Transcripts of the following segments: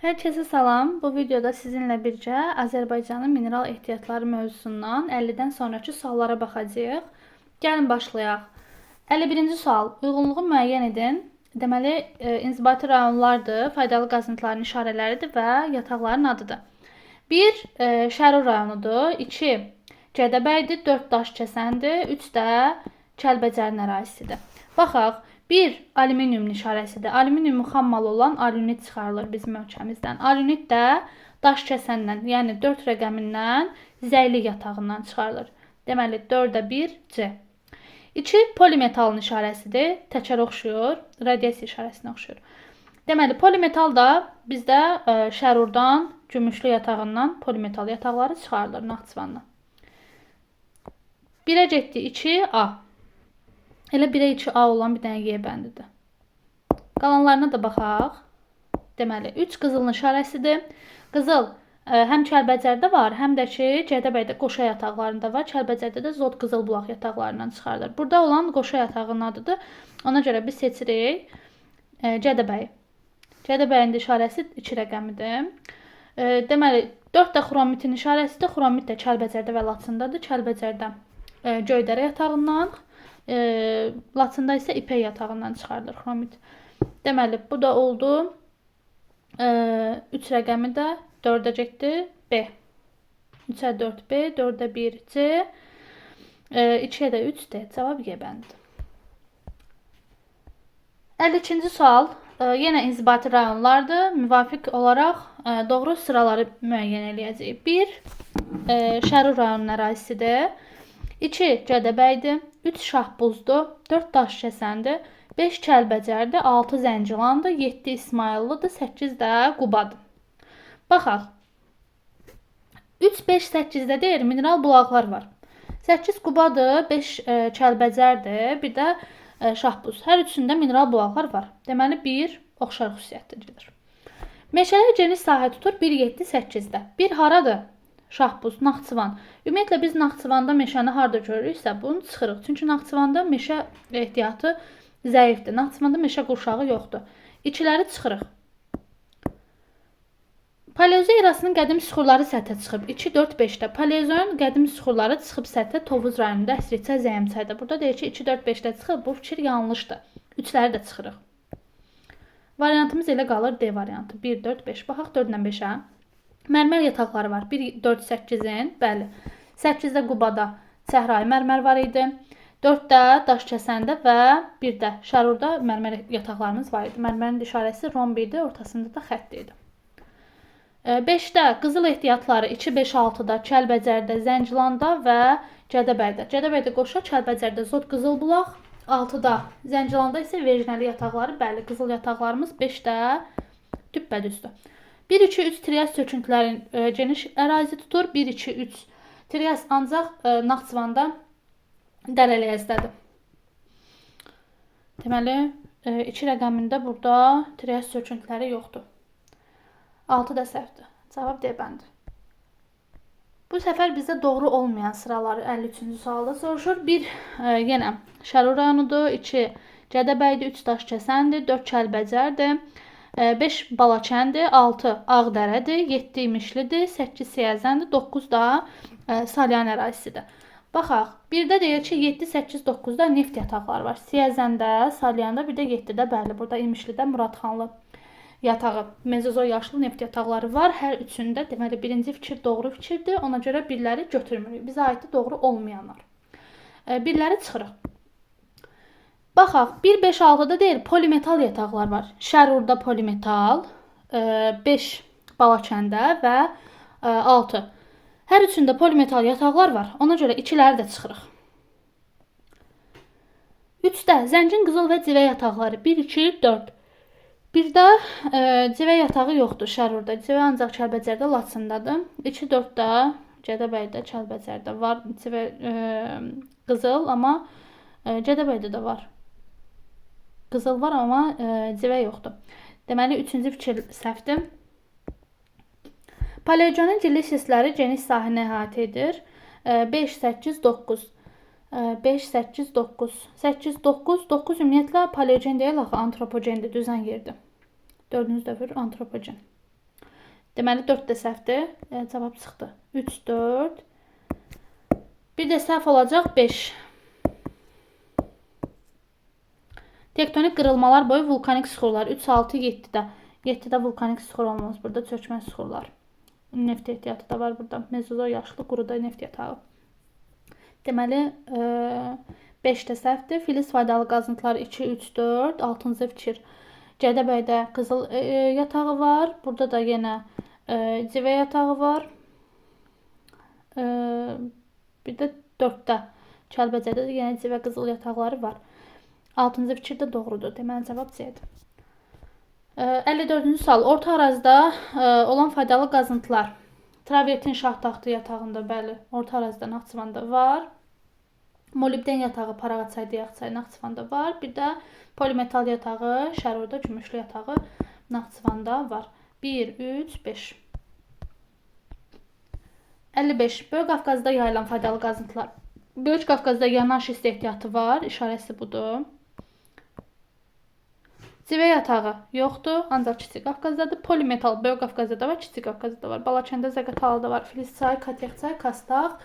Hər kəsə salam. Bu videoda sizinlə birgə Azərbaycanın mineral ehtiyatları mövzusundan 50-dən sonrakı suallara baxacağıq. Gəlin başlayaq. 51-ci sual. Uyğunluğu müəyyən edin. Deməli, inzibati rayonlardır, faydalı qazıntıların işarələridir və yataqların adıdır. 1 Şərur rayonudur, 2 Gədəbəydir, 4 Daşkəsəndir, 3 də Kəlbəcərin ərazisidir. Baxaq. 1 alüminium işarəsidir. Alüminium xammalı olan alünit çıxarılır bizim ölkəmizdən. Alünit də Daşkəsəndən, yəni 4 rəqəmindən Zəyli yatağından çıxarılır. Deməli 4-ə 1 C. 2 polimetalın işarəsidir. Təkər oxşuyur, radiasiya işarəsinə oxşuyur. Deməli polimetal da bizdə Şərurdan, Gümüşlü yatağından polimetal yataqları çıxarılır Naxçıvandan. 1-ə getdi 2 A. Elə 1-ə 2A olan bir dənə Y bəndidir. Qalanlarına da baxaq. Deməli, 3 qızılın işarəsidir. Qızıl həm Kəlbəcərdə var, həm də ki, Gədəbəydə qoşa yataqlarında var. Kəlbəcərdə də zod qızıl bulaq yataqlarından çıxarılır. Burada olan qoşa yatağının adıdır. Ona görə biz seçirik Gədəbəyi. Gədəbəyin də işarəsi 2 rəqəmidir. Deməli, 4 də xromitin işarəsidir. Xromit də Kəlbəcərdə və Laçındadır. Kəlbəcərdə Göydərə yatağından, Laçında isə ipək yatağından çıxarılır xromit. Deməli, bu da oldu. 3 rəqəmi də 4-ə getdi. B. 3-ə 4 B, 4-ə 1 C, 2-yə də 3 D. Cavab Y bəndidir. 52-ci sual. Yenə inzibati rayonlardır. Müvafiq olaraq doğru sıraları müəyyən eləyəcəyik. 1 Şərur rayonunun ərazisidir. 2 Gədəbəydir. 3 Şahbuzdur, 4 Daşkəsəndir, 5 Kəlbəcərdir, 6 Zəngilandır, 7 İsmayıllıdır, 8 də Qubadır. Baxaq. 3, 5, 8-də deyir, mineral bulaqlar var. 8 Qubadır, 5 Kəlbəcərdir, bir də Şahbuz. Hər üçündə mineral bulaqlar var. Deməli, 1 oxşar xüsusiyyətdə gedir. Meşələr geniş sahə tutur 1, 7, 8-də. 1 haradır? Şahbuz, Naxçıvan. Ümumiyyətlə, biz Naxçıvanda meşəni harda görürüksə, bunu çıxırıq. Çünki Naxçıvanda meşə ehtiyatı zəifdir. Naxçıvanda meşə qurşağı yoxdur. İkiləri çıxırıq. Paleozoy erasının qədim süxurları səthə çıxıb. 2, 4, 5-də. Paleozoyun qədim süxurları çıxıb səthə Tovuz rayonunda, Əsriçə, Zəyimçayda. Burada deyir ki, 2, 4, 5-də çıxıb. Bu fikir yanlışdır. 3-ləri də çıxırıq. Variantımız elə qalır D variantı. 1, 4, 5. Baxaq 4 ilə 5-ə. Mərmər yataqları var. 1, 4, 8-in. Bəli. 8-də Qubada çəhrayı mərmər var idi. 4-də Daşkəsəndə və 1-də Şərurda mərmər yataqlarımız var idi. Mərmərin işarəsi romb idi, ortasında da xətt idi. 5-də qızıl ehtiyatları 2, 5, 6-da Kəlbəcərdə, Zəncilanda və Gədəbəydə. Gədəbəydə qoşa, Kəlbəcərdə zod qızıl bulaq, 6-da Zəncilanda isə vejnəli yataqları. Bəli, qızıl yataqlarımız 5-də düppədüzdür. 1, 2, 3 trias söküntülərin geniş ərazi tutur. 1, 2, 3 trias ancaq Naxçıvanda Dərələyəzdədir. Deməli, 2 rəqəmində burada trias söküntüləri yoxdur. 6 da səhvdir. Cavab D bəndi. Bu səfər bizə doğru olmayan sıraları 53-cü sualda soruşur. 1 yenə Şərur rayonudur, 2 Gədəbəydir, 3 Daşkəsəndir, 4 Kəlbəcərdir. 5 Balakəndir, 6 Ağdərədir, 7 İmişlidir, 8 Siyəzəndir, 9 da Salyan ərazisidir. Baxaq, 1-də deyir ki, 7, 8, 9-da neft yataqları var. Siyəzəndə, Salyanda, bir də 7-də, bəli, burada İmişlidə Muradxanlı yatağı, mezozoy yaşlı neft yataqları var. Hər üçündə, deməli, birinci fikir doğru fikirdir, ona görə birləri götürmürük. Bizə aiddir doğru olmayanlar. Birləri çıxırıq. Baxaq, 1, 5, 6-da deyir, polimetal yataqlar var. Şərurda polimetal, 5 Balakəndə və 6. Hər üçündə polimetal yataqlar var. Ona görə ikiləri də çıxırıq. 3-də zəngin qızıl və civə yataqları. 1, 2, 4. 1-də civə yatağı yoxdur Şərurda. Civə ancaq Kəlbəcərdə, Laçındadır. 2, 4-də Gədəbəydə, Kəlbəcərdə var civə qızıl, amma Gədəbəydə də var. Qızıl var, amma civə yoxdur. Deməli, 3-cü fikir səhvdir. Paleogenin gilli şistləri geniş sahəni əhatə edir. 5, 8, 9. 5, 8, 9. 8, 9. 9 ümumiyyətlə paleogen deyil, axı antropogendir, düzən yerdir. 4-cü dövr antropogen. Deməli, 4 də səhvdir. Cavab çıxdı. 3, 4. Bir də səhv olacaq 5. Tektonik qırılmalar boyu vulkanik süxurlar. 3, 6, 7-də. 7-də vulkanik süxur olmaz. Burada çökmə süxurlar. Neft ehtiyatı da var burada. Mezozoy yaşlı quruda neft yatağı. Deməli, 5 də səhvdir. Filiz faydalı qazıntılar 2, 3, 4. 6-cı fikir. Gədəbəydə qızıl yatağı var. Burada da yenə civə yatağı var. Bir də 4-də Kəlbəcərdə də yenə civə qızıl yataqları var. 6-cı fikir də doğrudur. Deməli, cavab C-dir. 54-cü sual. Orta ərazidə olan faydalı qazıntılar. Travertin şahtaxtı yatağında, bəli, orta ərazidə Naxçıvanda var. Molibden yatağı Parağaçay, Diyaqçay Naxçıvanda var. Bir də polimetal yatağı, Şərorda, Gümüşlü yatağı Naxçıvanda var. 1, 3, 5. 55. Böyük Qafqazda yayılan faydalı qazıntılar. Böyük Qafqazda yanan şist ehtiyatı var. İşarəsi budur. Civə yatağı yoxdur, ancaq Kiçik Qafqazdadır. Polimetal Böyük Qafqazda da var, Kiçik Qafqazda da var. Balakəndə, Zaqatalıda var. Filiz çayı, Katex çayı, Kastağ,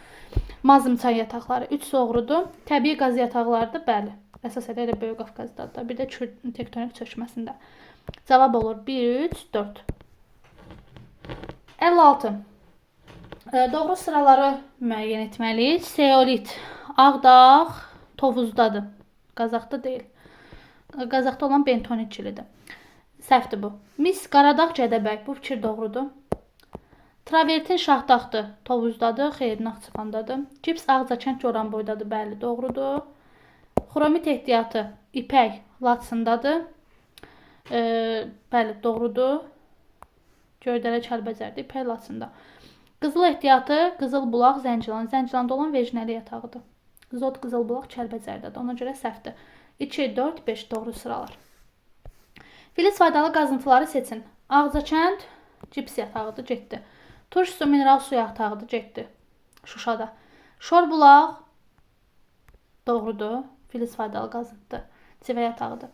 Mazım çayı yataqları. 3 doğrudur. Təbii qaz yataqlarıdır, bəli. Əsas elə Böyük Qafqazdadır. Bir də tektonik çökməsində. Cavab olur 1, 3, 4. 56. Doğru sıraları müəyyən etməliyik. Seolit Ağdağ, Tovuzdadır. Qazaxda deyil. Qazaxda olan bentonit çilidir. Səhvdir bu. Mis, Qaradağ, Gədəbəy. Bu fikir doğrudur. Travertin şahtaxtı Tovuzdadır. Xeyr, Naxçıvandadır. Gips Ağcakənd Goranboydadır. Bəli, doğrudur. Xromit ehtiyatı İpək Laçındadır. Bəli, doğrudur. Göydərə Kəlbəcərdə, İpək Laçında. Qızıl ehtiyatı Qızılbulaq, Zəncilan. Zəncilanda olan vejnəli yatağıdır. Zod Qızılbulaq Kəlbəcərdədir. Ona görə səhvdir. 2, 4, 5 doğru sıralar. Filiz faydalı qazıntıları seçin. Ağcakənd cips yatağıdır, getdi. Turş su mineral su yatağıdır, getdi. Şuşada. Şorbulaq doğrudur. Filiz faydalı qazıntıdır. Civə yatağıdır.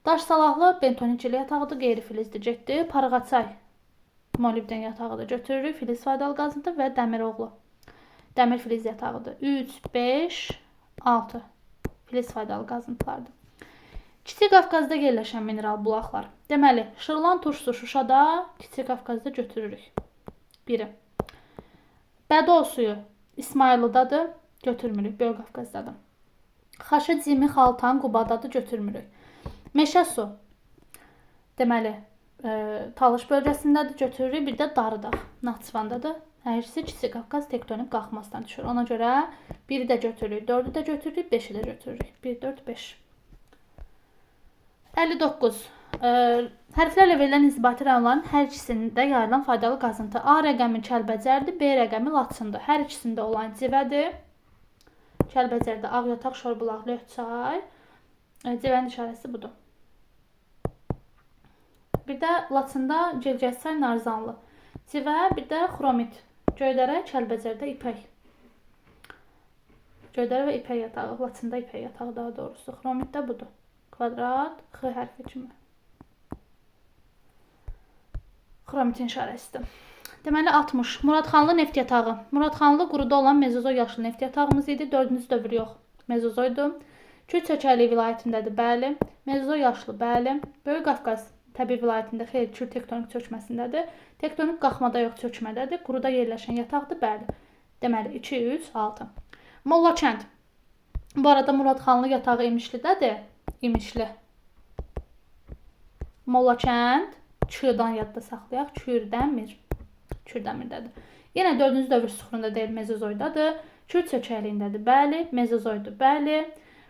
Daş salahlı bentonit cili yatağıdır, qeyri-filizdir, getdi. Parğaçay molibden yatağıdır, götürürük. Filiz faydalı qazıntı və Dəmiroğlu. Dəmir filiz yatağıdır. 3, 5, 6 filiz faydalı qazıntılardır. Kiçik Qafqazda yerləşən mineral bulaqlar. Deməli, Şırlan turşusu Şuşada, Kiçik Qafqazda götürürük. Biri. Bədol suyu İsmayıllıdadır, götürmürük, Böyük Qafqazdadır. Xaşı cimi Xaltan Qubadadır, götürmürük. Meşə su. Deməli, Talış bölgəsindədir, götürürük. Bir də Darıdağ Naxçıvandadır. Hər ikisi Kiçik Qafqaz tektonik qalxmasından düşür. Ona görə 1-i də götürürük, 4-ü də götürürük, 5-i də götürürük. 1, 4, 5. 59. Hərflərlə verilən inzibati rayonların hər ikisində yayılan faydalı qazıntı. A rəqəmi Kəlbəcərdir, B rəqəmi Laçındır. Hər ikisində olan civədir. Kəlbəcərdə ağ yataq, şorbulaq, löhçay. Civənin işarəsi budur. Bir də Laçında Gecəçay, Narzanlı. Civə, bir də xromit. Göydərə, Kəlbəcərdə ipək. Göydərə və ipək yatağı. Laçında ipək yatağı daha doğrusu. Xromit də budur. Kvadrat, X hərfi kimi. Xromitin işarəsidir. Deməli, 60. Muradxanlı neft yatağı. Muradxanlı quruda olan mezozoy yaşlı neft yatağımız idi. 4-cü dövr yox. Mezozoydur. Kür çökəkliyi vilayətindədir. Bəli. Mezozoy yaşlı. Bəli. Böyük Qafqaz təbii vilayətində xeyr, Kür tektonik çökməsindədir. Tektonik qalxmada yox, çökmədədir. Quruda yerləşən yataqdır. Bəli. Deməli, 2, 3, 6. Mollakənd. Bu arada Muradxanlı yatağı İmişlidədir. İmişli. Mollakənd. Kürdən yadda saxlayaq. Kürdəmir. Kürdəmirdədir. Yenə 4-cü dövr süxurunda deyil, mezozoydadır. Kür çökəkliyindədir. Bəli. Mezozoydur. Bəli.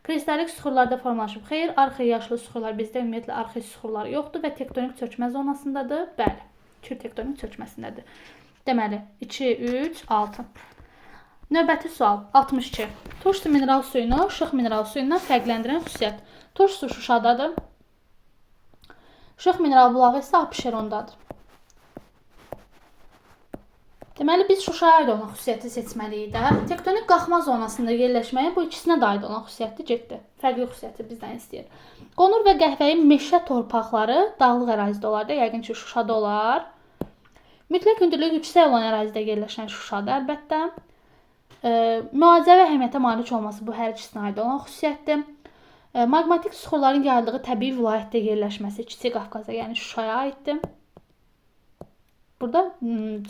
Kristalik süxurlarda formalaşıb. Xeyr, arxey yaşlı süxurlar bizdə ümumiyyətlə arxey süxurları yoxdur və tektonik çökmə zonasındadır. Bəli, Kür tektonik çökməsindədir. Deməli, 2, 3, 6. Növbəti sual 62. Turş su mineral suyunu Şıx mineral suyundan fərqləndirən xüsusiyyət. Turş su Şuşadadır. Şıx mineral bulağı isə Abşerondadır. Deməli, biz Şuşaya aid olan xüsusiyyəti seçməliyik də. Tektonik qalxma zonasında yerləşməyə bu ikisinə də aid olan xüsusiyyətdir, getdi. Fərqli xüsusiyyəti bizdən istəyir. Qonur və qəhvəyi meşə torpaqları dağlıq ərazidə olar da, yəqin ki, Şuşada olar. Mütləq hündürlüyü yüksək olan ərazidə yerləşən Şuşadır əlbəttə. Müalicəvi əhəmiyyətə malik olması bu hər ikisinə aid olan xüsusiyyətdir. Maqmatik süxurların yayıldığı təbii vilayətdə yerləşməsi Kiçik Qafqaza, yəni Şuşaya aiddir. Burada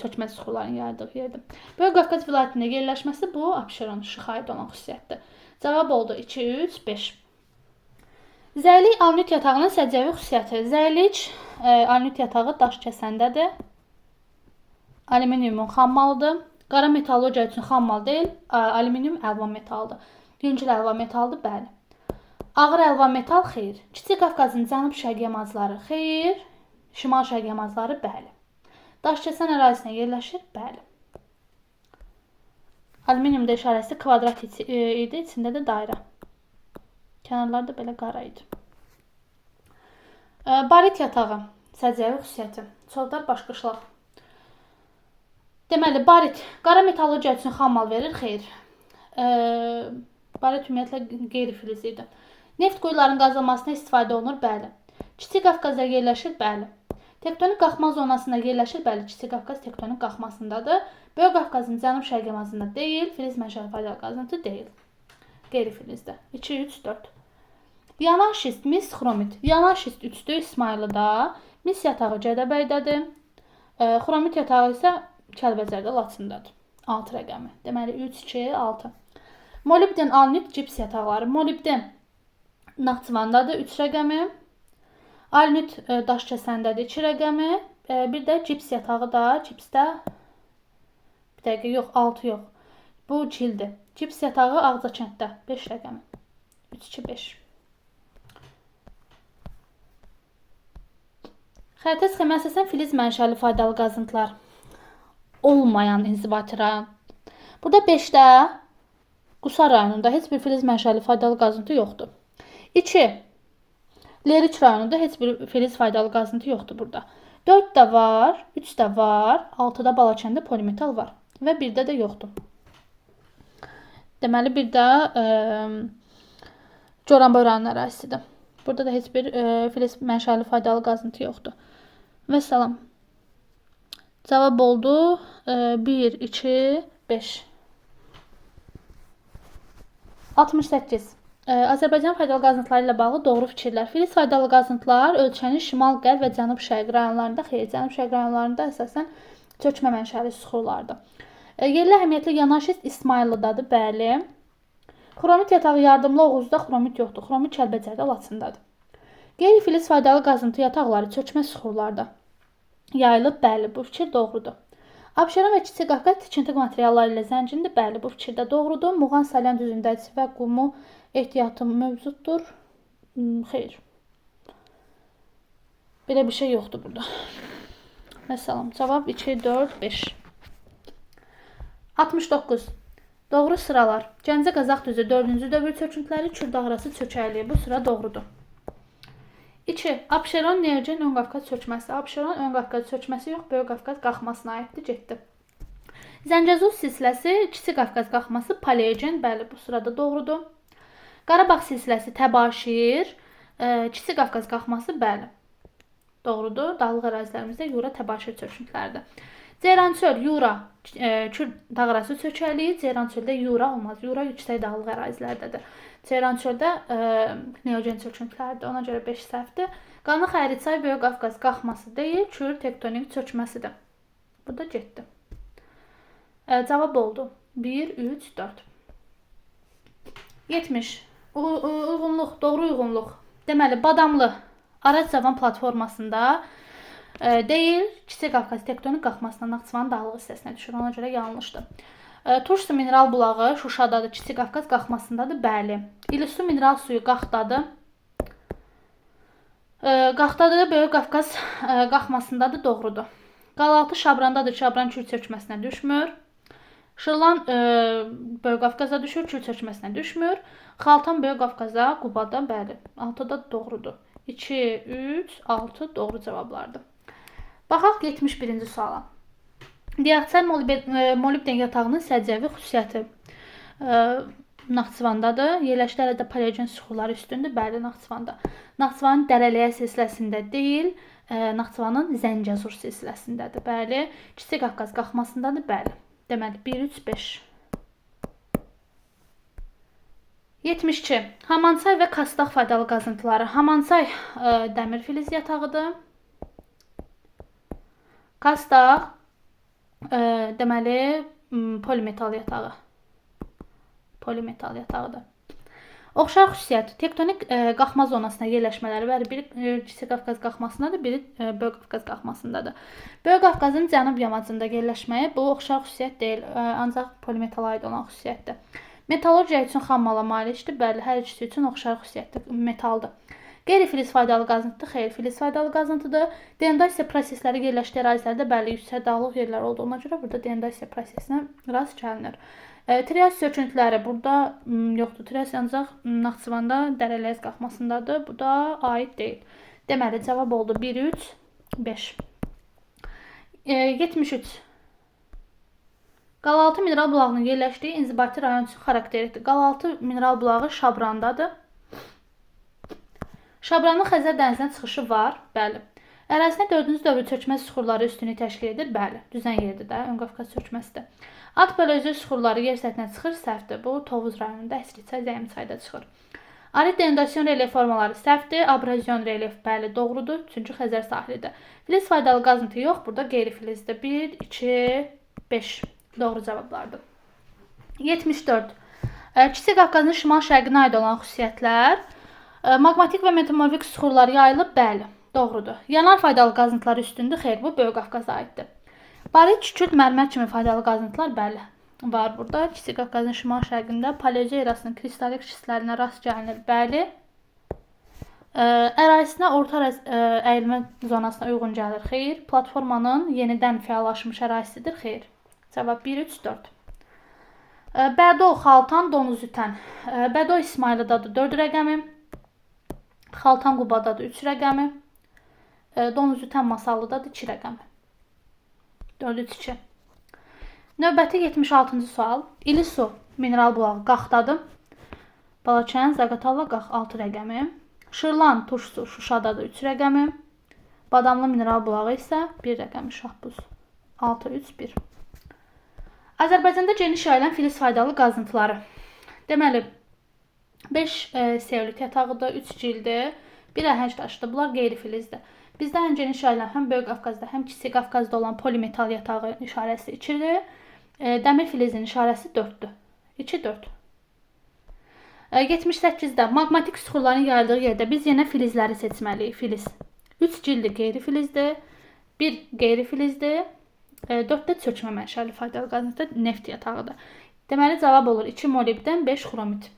çökmə süxurların yayıldığı yerdir. Böyük Qafqaz vilayətində yerləşməsi bu Abşeron, Şıxa aid olan xüsusiyyətdir. Cavab oldu 2, 3, 5. Zəylik alnit yatağının səciyyəvi xüsusiyyəti. Zəylik alnit yatağı Daşkəsəndədir. Alüminiumun xammalıdır. Qara metallurgiya üçün xammal deyil, alüminium əlvan metaldır. Yüngül əlvan metaldır, bəli. Ağır əlvan metal, xeyr. Kiçik Qafqazın cənub-şərq yamacları, xeyr. Şimal-şərq yamacları, bəli. Daşkəsən ərazisinə yerləşir, bəli. Alüminiumda işarəsi kvadrat idi, içində də dairə. Kənarlar da belə qara idi. Barit yatağı, səciyyəvi xüsusiyyəti. Çovdar başqışlaq. Deməli, barit qara metallurgiya üçün xammal verir, xeyr. Barit ümumiyyətlə qeyri-filiz idi. Neft quyularının qazılmasına istifadə olunur, bəli. Kiçik Qafqazda yerləşir, bəli. Tektonik qalxma zonasında yerləşir, bəli, Kiçik Qafqaz tektonik qalxmasındadır. Böyük Qafqazın cənub-şərq yamacında deyil, filiz mənşəli faydalı qazıntı deyil. Qeyri-filizdə. 2, 3, 4. Yanan şist, mis, xromit. Yanan şist 3-dür İsmayıllıda, mis yatağı Gədəbəydədir. Xromit yatağı isə Kəlbəcərdə, Laçındadır. 6 rəqəmi. Deməli, 3, 2, 6. Molibden, alnit, cips yataqları. Molibden Naxçıvandadır, 3 rəqəmi. Alnit Daşkəsəndədir, 2 rəqəmi. Bir də cips yatağı da, cipsdə bir dəqiqə, yox, 6 yox. Bu cildir. Cips yatağı Ağcakənddə, 5 rəqəmi. 3, 2, 5. Xəritə sxemi əsasən filiz mənşəli faydalı qazıntılar olmayan inzibati rayon. Burada 5-də Qusar rayonunda heç bir filiz mənşəli faydalı qazıntı yoxdur. 2. Lerik rayonunda heç bir filiz faydalı qazıntı yoxdur burada. 4 də var, 3 də var, 6-da Balakəndə polimetal var və 1-də də yoxdur. Deməli, bir də Goranboy rayonu ərazisidir. Burada da heç bir filiz mənşəli faydalı qazıntı yoxdur. Vəssalam. Cavab oldu 1, 2, 5. 68. Azərbaycan faydalı qazıntıları ilə bağlı doğru fikirlər. Filiz faydalı qazıntılar ölkənin şimal, qərb və cənub-şərq rayonlarında, xeyr, cənub-şərq rayonlarında əsasən çökmə mənşəli süxurlardır. Yerli əhəmiyyətli yanan şist İsmayıllıdadır, bəli. Xromit yatağı yardımlı Oğuzda xromit yoxdur. Xromit Kəlbəcərdə, Laçındadır. Qeyri-filiz faydalı qazıntı yataqları çökmə süxurlarda yayılıb, bəli, bu fikir doğrudur. Abşeron və Kiçik Qafqaz tikinti materialları ilə zəngindir, bəli, bu fikir də doğrudur. Muğan Salyan düzündə və qumu ehtiyatı mövcuddur. Xeyr. Belə bir şey yoxdur burada. Məsələn, cavab 2, 4, 5. 69. Doğru sıralar. Gəncə Qazax düzü 4-cü dövr çöküntüləri, Kür dağarası çökəkliyi. Bu sıra doğrudur. 2. Abşeron Neogen Ön Qafqaz çökməsi. Abşeron Ön Qafqaz çökməsi yox, Böyük Qafqaz qalxmasına aiddir, getdi. Zəngəzur silsiləsi Kiçik Qafqaz qalxması, Paleogen, bəli, bu sırada doğrudur. Qarabağ silsiləsi Təbaşir, Kiçik Qafqaz qalxması, bəli, doğrudur. Dağlıq ərazilərimizdə Yura Təbaşir çöküntüləridir. Ceyrançöl, Yura, Kür dağarası çökəkliyi, Ceyrançöldə Yura olmaz. Yura yüksək dağlıq ərazilərdədir. Ceyrançöldə neogen çöküntülərdir. Ona görə 5 səhvdir. Qanıq Əyriçay Böyük Qafqaz qalxması deyil, Kür tektonik çökməsidir. Bu da getdi. Cavab oldu. 1, 3, 4. 70. Uyğunluq, doğru uyğunluq. Deməli, Badamlı Araz Cavan platformasında deyil, Kiçik Qafqaz tektonik qalxmasına Naxçıvanın dağlıq hissəsinə düşür. Ona görə yanlışdır. Turşsu mineral bulağı Şuşadadır, Kiçik Qafqaz qalxmasındadır, bəli. İlisu mineral suyu Qaxdadır. Qaxdadır, Böyük Qafqaz qalxmasındadır, doğrudur. Qalaltı Şabrandadır, Şabran Kür çökməsinə düşmür. Şırlan Böyük Qafqaza düşür, Kür çökməsinə düşmür. Xaltan Böyük Qafqaza, Qubada, bəli. 6-da doğrudur. 2, 3, 6 doğru cavablardır. Baxaq 71-ci suala. Diaksel molibden yatağının səciyyəvi xüsusiyyəti Naxçıvandadır. Yerləşdiyi də paleogen süxurları üstündür. Bəli, Naxçıvanda. Naxçıvanın dərələyə silsiləsində deyil, Naxçıvanın Zəngəzur silsiləsindədir. Bəli. Kiçik Qafqaz qalxmasındadır. Bəli. Deməli 1, 3, 5. 72. Hamançay və Kastaq faydalı qazıntıları. Hamançay dəmir filiz yatağıdır. Kastaq deməli polimetal yatağı. Polimetal yatağıdır. Oxşar xüsusiyyət tektonik qalxma zonasına yerləşmələri var. Biri Kiçik Qafqaz qalxmasındadır, biri Böyük Qafqaz qalxmasındadır. Böyük Qafqazın cənub yamacında yerləşməyi bu oxşar xüsusiyyət deyil, ancaq polimetala aid olan xüsusiyyətdir. Metallurgiya üçün xam mala malikdir. Bəli, hər ikisi üçün oxşar xüsusiyyətdir, metaldır. Qeyri-filiz faydalı qazıntıdır, xeyr, filiz faydalı qazıntıdır. Denudasiya prosesləri yerləşdiyi ərazilərdə bəli, yüksək dağlıq yerlər olduğuna görə burada denudasiya prosesinə rast gəlinir. Trias söküntüləri burada yoxdur. Trias ancaq Naxçıvanda Dərələz qalxmasındadır. Bu da aid deyil. Deməli, cavab oldu 1, 3, 5. 73. Qalaltı mineral bulağının yerləşdiyi inzibati rayon üçün xarakterikdir. Qalaltı mineral bulağı Şabrandadır. Şabranın Xəzər dənizinə çıxışı var. Bəli. Ərazisinə 4-cü dövrü çökmə süxurları üstünlük təşkil edir. Bəli. Düzən yerdir də. Ön Qafqaz çökməsidir. Alt paleozoy süxurları yer səthinə çıxır. Səhvdir. Bu Tovuz rayonunda Əsriçay, Zəyimçayda çıxır. Arid denudasyon relyef formaları səhvdir. Abrazion relyef bəli doğrudur. Çünki Xəzər sahilidir. Filiz faydalı qazıntı yox. Burada qeyri-filizdir. 1, 2, 5 doğru cavablardır. 74. Kiçik Qafqazın şimal-şərqinə aid olan xüsusiyyətlər. Maqmatik və metamorfik süxurlar yayılıb. Bəli. Doğrudur. Yanar faydalı qazıntılar üstündür. Xeyr, bu Böyük Qafqaza aiddir. Barit, kükürt, mərmər kimi faydalı qazıntılar bəli var burada. Kiçik Qafqazın şimal-şərqində paleozoy erasının kristalik şistlərinə rast gəlinir. Bəli. Ərazisinə orta əyilmə zonasına uyğun gəlir. Xeyr. Platformanın yenidən fəallaşmış ərazisidir. Xeyr. Cavab 1, 3, 4. Bədo, Xaltan, Donuzütən. Bədo İsmayılıdadır 4 rəqəmi. Xaltan Qubadadır 3 rəqəmi. Donuzütən Masallıdadır 2 rəqəmi. 4, 3, 2. Növbəti 76-cı sual. İlisu mineral bulağı Qaxdadır. Balakən, Zaqatala, Qax 6 rəqəmi. Şırlan turşusu Şuşadadır 3 rəqəmi. Badamlı mineral bulağı isə 1 rəqəmi Şahbuz. 6, 3, 1. Azərbaycanda geniş yayılan filiz faydalı qazıntıları. Deməli, 5 seolit yatağıdır, 3 cildir, 1 əhəng daşıdır. Bunlar qeyri-filizdir. Bizdə həm geniş yayılan, həm Böyük Qafqazda, həm Kiçik Qafqazda olan polimetal yatağı işarəsi 2-dir. Dəmir filizin işarəsi 4-dür. 2, 4. 78-də maqmatik süxurların yayıldığı yerdə biz yenə filizləri seçməliyik. Filiz. 3 cildi qeyri-filizdir, 1 qeyri-filizdir, 4 də çökmə mənşəli faydalı qazıntı neft yatağıdır. Deməli, cavab olur 2 molibden, 5 xromit.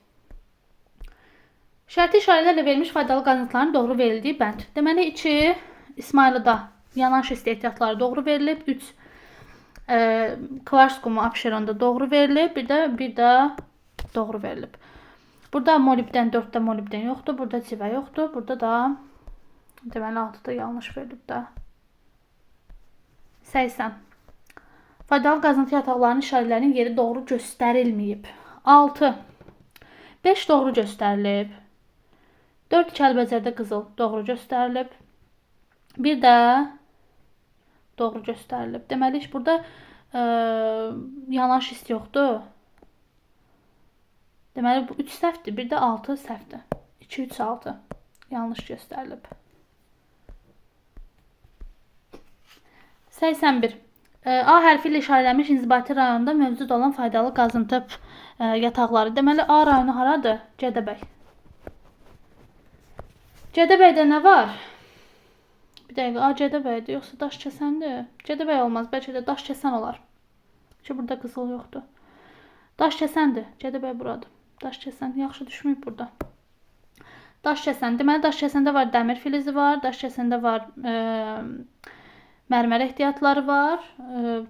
Şərti işarələrlə verilmiş faydalı qazıntıların doğru verildiyi bənd. Deməli, 2 İsmayılıda yanan şist ehtiyatları doğru verilib, 3 kvars qumu Abşeronda doğru verilib, bir də doğru verilib. Burada molibden 4-də molibden yoxdur, burada civə yoxdur, burada da deməli 6-da yanlış verilib də. 80. Faydalı qazıntı yataqlarının işarələrinin yeri doğru göstərilməyib. 6. 5 doğru göstərilib. 4 Kəlbəcərdə qızıl doğru göstərilib. Bir də doğru göstərilib. Deməli, burada yanan şist yoxdur. Deməli, bu 3 səhvdir. Bir də 6 səhvdir. 2, 3, 6 yanlış göstərilib. 81. A hərfi ilə işarələnmiş inzibati rayonunda mövcud olan faydalı qazıntı yataqları. Deməli, A rayonu haradır? Gədəbəy. Gədəbəydə nə var? Bir dəqiqə, A Gədəbəydir, yoxsa Daşkəsəndir? Gədəbəy olmaz, bəlkə də Daşkəsən olar. Ki, burada qızıl yoxdur. Daşkəsəndir, Gədəbəy buradır. Daşkəsən, yaxşı düşməyib burada. Daşkəsən, deməli, Daşkəsəndə var dəmir filizi var, Daşkəsəndə var mərmər ehtiyatları var,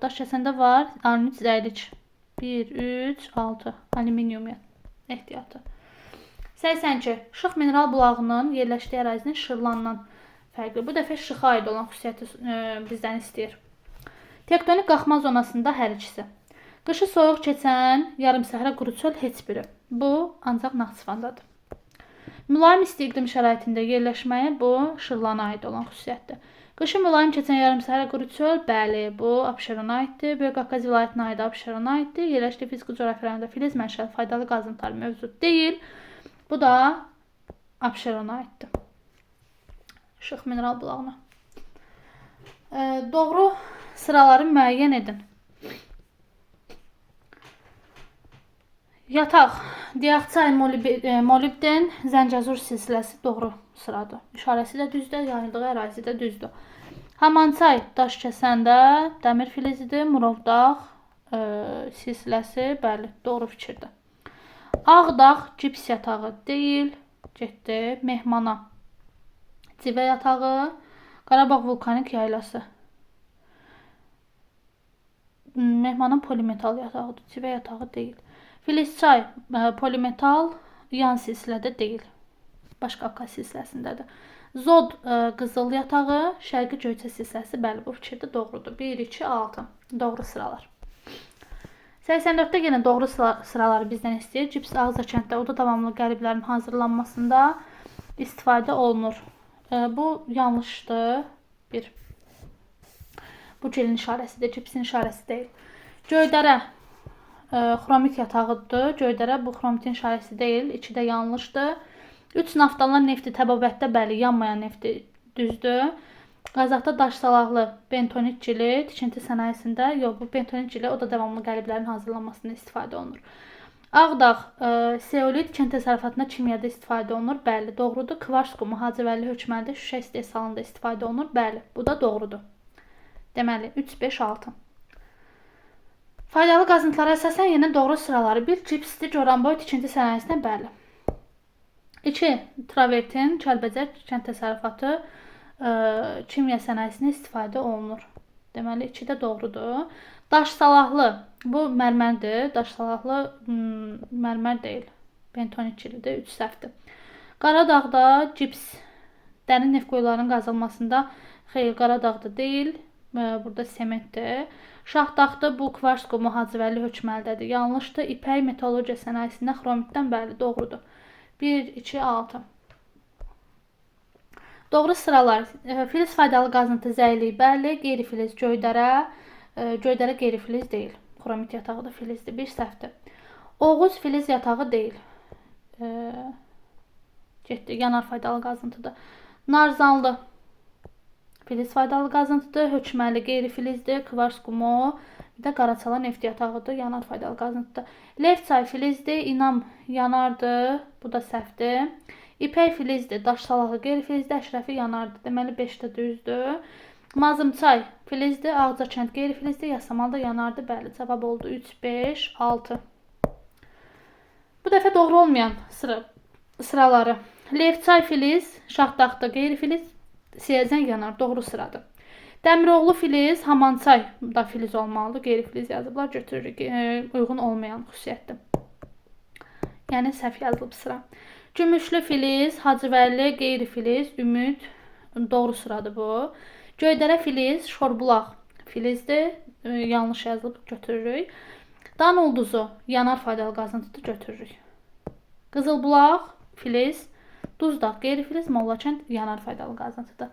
Daşkəsəndə var alümit zərlik. 1, 3, 6 alüminium ehtiyatı. 82. Şıx mineral bulağının yerləşdiyi ərazinin Şırlandan fərqli. Bu dəfə Şıxa aid olan xüsusiyyəti bizdən istəyir. Tektonik qalxma zonasında hər ikisi. Qışı soyuq keçən yarımsəhra quru çöl heç biri. Bu ancaq Naxçıvandadır. Mülayim isti iqlim şəraitində yerləşməyi bu Şırlana aid olan xüsusiyyətdir. Qışı mülayim keçən yarımsəhra quru çöl, bəli, bu Abşerona aiddir. Böyük Qafqaz vilayətinə aid Abşerona aiddir. Yerləşdiyi fiziki coğrafi rayonda filiz mənşəli faydalı qazıntılar mövcud deyil. Bu da Abşerona aiddir. Şıx mineral bulağına. Doğru sıraları müəyyən edin. Yataq, Diyaqçay, molibden, Zəncəzur silsiləsi doğru sıradır. İşarəsi də düzdür, yayıldığı ərazi də düzdür. Hamançay Daşkəsəndə dəmir filizidir, Murovdağ silsiləsi, bəli, doğru fikirdir. Ağdağ cips yatağı deyil, getdi. Mehmana civə yatağı, Qarabağ vulkanik yaylası. Mehmanın polimetal yatağıdır, civə yatağı deyil. Filizçay polimetal yan silsilədə deyil. Baş Qafqaz silsiləsindədir. Zod qızıl yatağı, Şərqi Göyçə silsiləsi, bəli, bu fikir də doğrudur. 1, 2, 6. Doğru sıralar. 84-də yenə doğru sıraları bizdən istəyir. Cips Ağcakənddə oda davamlı qəliblərin hazırlanmasında istifadə olunur. Bu yanlışdır. 1. Bu cilin işarəsidir, cipsin işarəsi deyil. Göydərə xromit yatağıdır. Göydərə bu xromitin işarəsi deyil. 2 də yanlışdır. 3 naftalan nefti təbabətdə, bəli, yanmayan nefti düzdür. Qazaxda daş salaqlı bentonit cili, tikinti sənayesində, yox, bu bentonit cili, o da davamlı qəliblərin hazırlanmasında istifadə olunur. Ağdağ seolit kənd təsərrüfatında kimyada istifadə olunur, bəli, doğrudur. Kvars qumu Hacıvəlli hökməldə şüşə istehsalında istifadə olunur, bəli, bu da doğrudur. Deməli, 3, 5, 6. Faydalı qazıntılara əsasən yenə doğru sıraları. 1. Cipsdir, Goranboy tikinti sənayesində, bəli. 2. Travertin, Kəlbəcər kənd təsərrüfatı kimya sənayesində istifadə olunur. Deməli, 2 də doğrudur. Daş salahlı, bu mərmərdir. Daş salahlı mərmər deyil. Bentonit cilidir, 3 səhvdir. Qaradağda cips, dərin neft quyularının qazılmasında, xeyr, Qaradağda deyil. Burada sementdir. Şaxtaxtı, bu kvars qumu Hacıvəlli hökməldədir. Yanlışdır. İpək metallurgiya sənayesində xromitdən, bəli, doğrudur. 1, 2, 6. Doğru sıralar. Filiz faydalı qazıntı zəylik, bəli. Qeyri-filiz Göydərə. Göydərə qeyri-filiz deyil. Xromit yatağı da filizdir. Bir səhvdir. Oğuz filiz yatağı deyil. Getdi. Yanar faydalı qazıntıdır. Narzanlı filiz faydalı qazıntıdır. Hökməli qeyri-filizdir. Kvars qumu. Bir də Qaraçala neft yatağıdır. Yanar faydalı qazıntıdır. Lefçay filizdir. İnam yanardır. Bu da səhvdir. İpək filizdir. Daş salahlı qeyri-filizdir. Əşrəfi yanardır. Deməli 5 də düzdür. Mazımçay filizdir. Ağcakənd qeyri-filizdir. Yasamal da yanardır. Bəli, cavab oldu. 3, 5, 6. Bu dəfə doğru olmayan sıraları. Lefçay filiz, Şaxtaxtı qeyri-filiz, Siyəzən yanar. Doğru sıradır. Dəmiroğlu filiz, Hamançay da filiz olmalıdır. Qeyri-filiz yazıblar. Götürürük. Uyğun olmayan xüsusiyyətdir. Yəni səhv yazılıb sıra. Gümüşlü filiz, Hacıvəlli qeyri-filiz, Ümid doğru sıradır bu. Göydərə filiz, Şorbulaq filizdir. Yanlış yazılıb götürürük. Dan ulduzu yanar faydalı qazıntıdır, götürürük. Qızılbulaq filiz, Duzdağ qeyri-filiz, Mollakənd yanar faydalı qazıntıdır.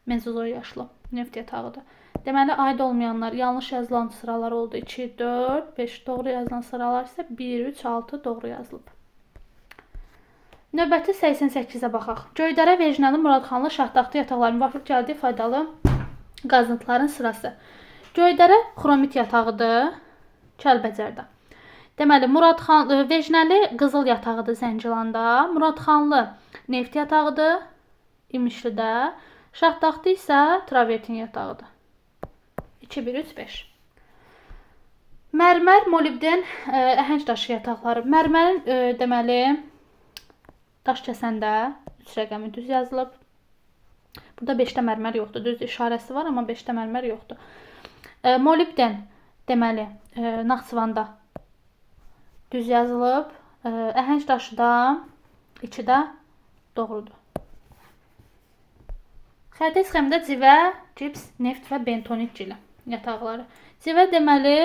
Mezozoy yaşlı neft yatağıdır. Deməli, aid olmayanlar yanlış yazılan sıralar oldu. 2, 4, 5 doğru yazılan sıralar isə 1, 3, 6 doğru yazılıb. Növbəti 88-ə baxaq. Göydərə, Vecnəli, Muradxanlı, Şaxtaxtı yataqları müvafiq gəldiyi faydalı qazıntıların sırası. Göydərə xromit yatağıdır Kəlbəcərdə. Deməli, Muradxanlı, Vecnəli qızıl yatağıdır Zəncilanda, Muradxanlı neft yatağıdır İmişlidə, Şaxtaxtı isə travertin yatağıdır. 2, 1, 3, 5. Mərmər, molibden, əhəng daşı yataqları. Mərmərin, deməli, Daşkəsəndə 3 rəqəmi düz yazılıb. Burada 5-də mərmər yoxdur. Düz işarəsi var, amma 5-də mərmər yoxdur. Molibden, deməli, Naxçıvanda düz yazılıb. Əhəng daşı da 2-də doğrudur. Xəritə sxemində civə, cips, neft və bentonit cili yataqları. Civə deməli,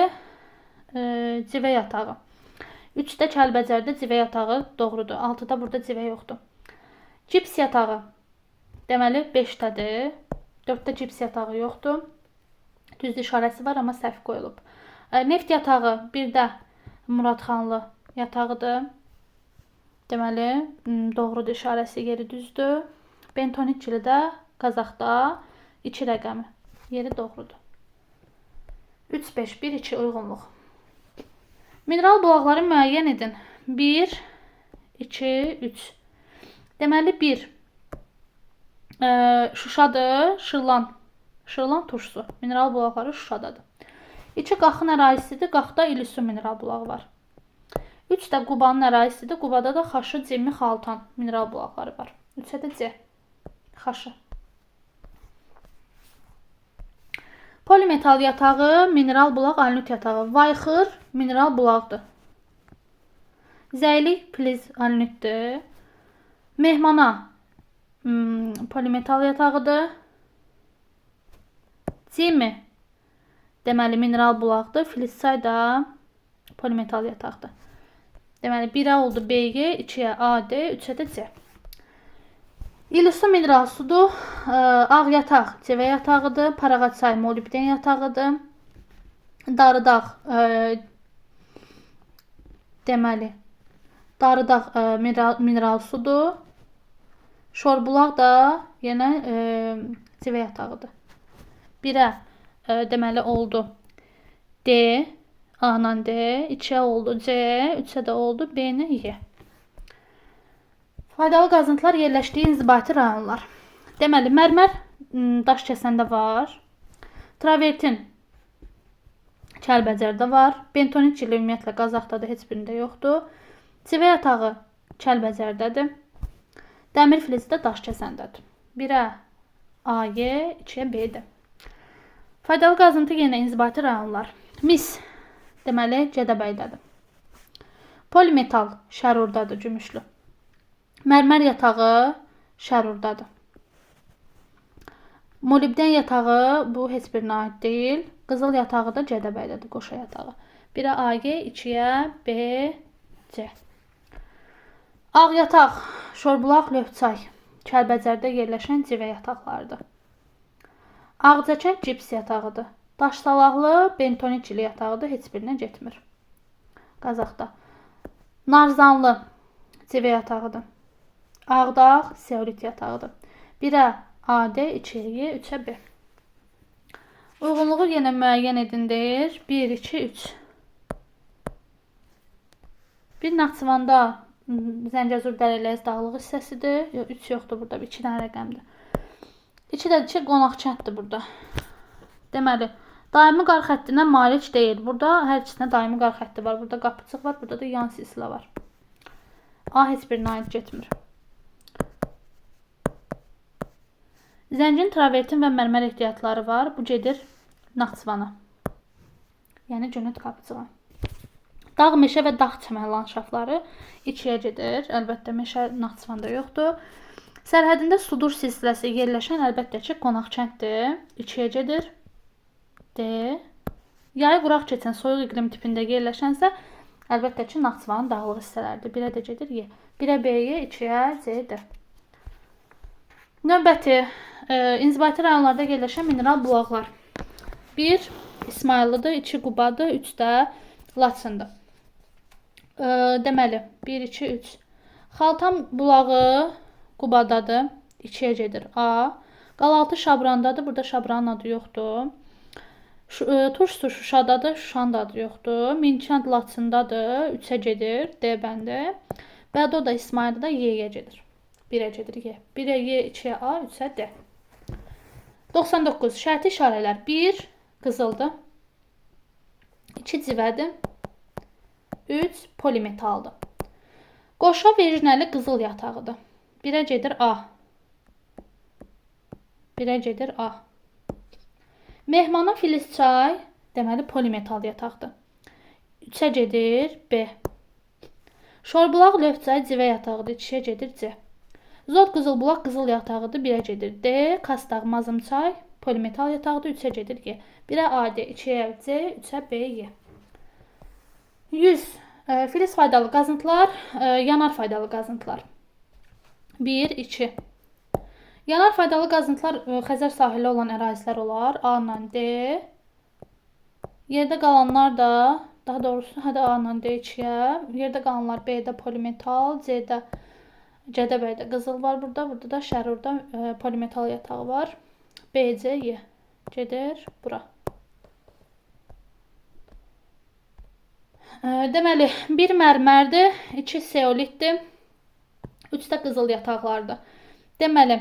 civə yatağı. 3-də Kəlbəcərdə civə yatağı doğrudur. 6-da burada civə yoxdur. Cips yatağı deməli 5-dədir. 4-də cips yatağı yoxdur. Düzdür, işarəsi var, amma səhv qoyulub. Neft yatağı 1-də Muradxanlı yatağıdır. Deməli, doğrudur, işarəsi yeri düzdür. Bentonit çili də Qazaxda 2 rəqəmi. Yeri doğrudur. 3, 5, 1, 2 uyğunluq. Mineral bulaqları müəyyən edin. 1, 2, 3. Deməli, 1 Şuşadır, Şırlan. Şırlan turşusu. Mineral bulaqları Şuşadadır. 2 Qaxın ərazisidir. Qaxda İlisu mineral bulağı var. 3 də Qubanın ərazisidir. Qubada da Xaşı, Cimmi, Xaltan mineral bulaqları var. 3-ə də C. Xaşı. Polimetal yatağı, mineral bulaq, alnut yatağı. Vayxır mineral bulaqdır. Zəylik pliz alnutdur. Mehmana polimetal yatağıdır. Cimi deməli mineral bulaqdır. Filizçay da polimetal yataqdır. Deməli 1-ə oldu B, 2-yə A, D, 3-ə də C. İlisu mineral sudur. Ağ yataq civə yatağıdır. Parağaçay molibden yatağıdır. Darıdağ deməli Darıdağ mineral sudur. Şorbulaq da yenə civə yatağıdır. 1-ə deməli oldu D, A-la D, 2-yə oldu C, 3-ə də oldu B-lə Y. Faydalı qazıntılar yerləşdiyi inzibati rayonlar. Deməli, mərmər Daşkəsəndə var. Travertin Kəlbəcərdə var. Bentonit çili ümumiyyətlə Qazaxda da heç birində yoxdur. Civə yatağı Kəlbəcərdədir. Dəmir filizi də Daşkəsəndədir. 1-ə A, Y, 2-yə B-dir. Faydalı qazıntı yenə inzibati rayonlar. Mis, deməli, Gədəbəydədir. Polimetal Şərurdadır, gümüşlü. Mərmər yatağı Şərurdadır. Molibden yatağı bu heç birinə aid deyil. Qızıl yatağı da Gədəbəydədir, qoşa yatağı. 1-ə A, G, 2-yə B, C. Ağ yataq, Şorbulaq, Lövçay, Kəlbəcərdə yerləşən civə yataqlarıdır. Ağcakənd cips yatağıdır. Daşsalaqlı bentonit çili yatağıdır, heç birinə getmir. Qazaxda. Narzanlı civə yatağıdır. Ağdağ seolit yatağıdır. 1-ə A, D, 2-yə Y, 3-ə B. Uyğunluğu yenə müəyyən edin deyir. 1, 2, 3. Bir Naxçıvanda Zəngəzur Dərələz dağlıq hissəsidir. Yox, 3 yoxdur burada, 2 dənə rəqəmdir. 2 də 2 qonaq kənddir burada. Deməli, daimi qar xəttinə malik deyil. Burada hər ikisinə daimi qar xətti var. Burada qapıcıq var, burada da yan silsilə var. A heç birinə aid getmir. Zəngin, travertin və mərmər ehtiyatları var. Bu gedir Naxçıvana. Yəni Cönüd qapıcığa. Dağ, meşə və dağ çəmən landşaftları 2-yə gedir. Əlbəttə, meşə Naxçıvanda yoxdur. Sərhədində sudur silsiləsi yerləşən əlbəttə ki, qonaq kənddir. 2-yə gedir. D. Yayı quraq keçən soyuq iqlim tipində yerləşənsə, əlbəttə ki, Naxçıvanın dağlıq hissələridir. 1-ə də gedir Y. 1-ə B, Y, 2-yə C, D. Növbəti inzibati rayonlarda yerləşən mineral bulaqlar. 1 İsmayıllıdır, 2 Qubadır, 3 də Laçındır. Deməli, 1, 2, 3. Xaltam bulağı Qubadadır, 2-yə gedir A. Qalaltı Şabrandadır, burada Şabranın adı yoxdur. Turşsu Şuşadadır, Şuşanın da adı yoxdur. Minkənd Laçındadır, 3-ə gedir, D bəndi. Bədo da İsmayılda da Y-yə gedir. 1-ə gedir Y. 1-ə Y, 2-yə A, 3-ə D. 99. Şərti işarələr. 1 qızıldır. 2 civədir. 3 polimetaldır. Qoşa verijnəli qızıl yatağıdır. 1-ə gedir A. 1-ə gedir A. Mehmana Filizçay, deməli polimetal yataqdır. 3-ə gedir B. Şorbulaq Lövçay civə yatağıdır. 2-yə gedir C. Zod Qızılbulaq qızıl yatağıdır. 1-ə gedir D. Kastağ Mazımçay polimetal yatağıdır. 3-ə gedir G. 1-ə A, D, 2-yə C, 3-ə B, Y. 100. Filiz faydalı qazıntılar, yanar faydalı qazıntılar. 1, 2. Yanar faydalı qazıntılar Xəzər sahili olan ərazilər olar. A ilə D. Yerdə qalanlar da, daha doğrusu, hədə A ilə D 2-yə. Yerdə qalanlar B-də polimetal, C-də Gədəbəydə qızıl var burada. Burada da Şərurda polimetal yatağı var. B, C, Y. Gedir bura. Deməli, 1 mərmərdir, 2 seolitdir, 3 də qızıl yataqlardır. Deməli,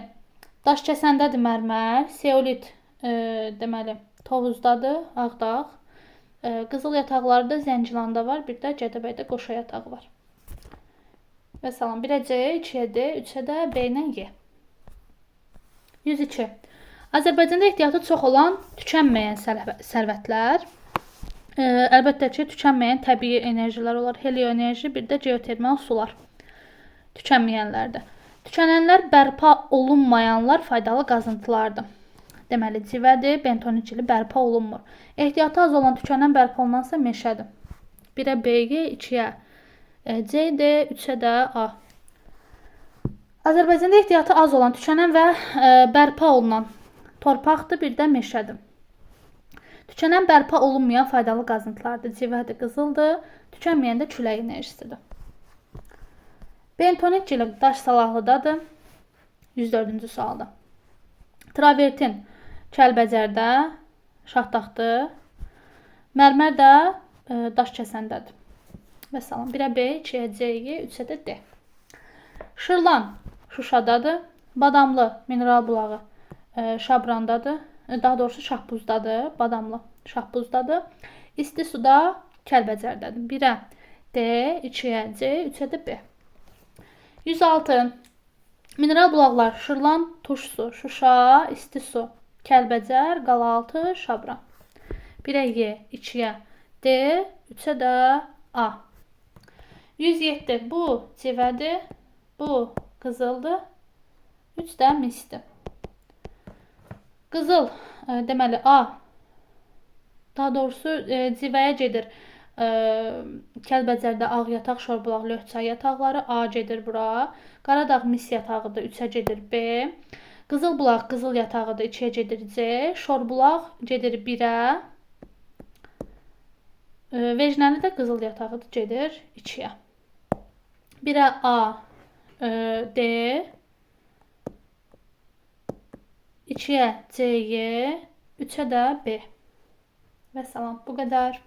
Daşkəsəndədir mərmər, seolit deməli, Tovuzdadır, Ağdağ. Qızıl yataqları da Zəncilanda var, bir də Gədəbəydə qoşa yatağı var. Və salam, 1-ə C, 2-yə D, 3-ə də B ilə Y. 102. Azərbaycanda ehtiyatı çox olan tükənməyən sərvətlər. Əlbəttə ki, tükənməyən təbii enerjilər olar. Helioenerji, bir də geotermal sular tükənməyənlərdir. Tükənənlər bərpa olunmayanlar faydalı qazıntılardır. Deməli, civədir, bentonitçili bərpa olunmur. Ehtiyatı az olan tükənən bərpa olunansa meşədir. 1-ə B, 2-yə C, D, 3-ə də A. Azərbaycanda ehtiyatı az olan tükənən və bərpa olunan torpaqdır, bir də meşədir. Tükənən bərpa olunmayan faydalı qazıntılardır. Civədir, qızıldır. Tükənməyən də külək enerjisidir. Bentonit gili Daş Salahlıdadır. 104-cü sualda. Travertin Kəlbəcərdə, Şahtaxtı. Mərmər də Daşkəsəndədir. Və salam. 1-ə B, 2-yə C, 3-ə də D. Şırlan Şuşadadır. Badamlı mineral bulağı Şabrandadır. Daha doğrusu Şahbuzdadır. Badamlı Şahbuzdadır. İsti suda Kəlbəcərdədir. 1-ə D, 2-yə C, 3-ə də B. 106. Mineral bulaqlar Şırlan, turş su, Şuşa, isti su, Kəlbəcər, Qalaltı, Şabran. 1-ə Y, 2-yə D, 3-ə də A. 107. Bu civədir, bu qızıldır, 3 də misdir. Qızıl, deməli A, daha doğrusu civəyə gedir. Kəlbəcərdə ağ yataq, şorbulaq, löhçay yataqları A gedir bura. Qaradağ mis yatağıdır, 3-ə gedir B. Qızılbulaq qızıl yatağıdır, 2-yə gedir C. Şorbulaq gedir 1-ə. Vecnəli də qızıl yatağıdır, gedir 2-yə. 1-ə A, D. 2-yə C, Y. 3-ə də B. Və salam, bu qədər.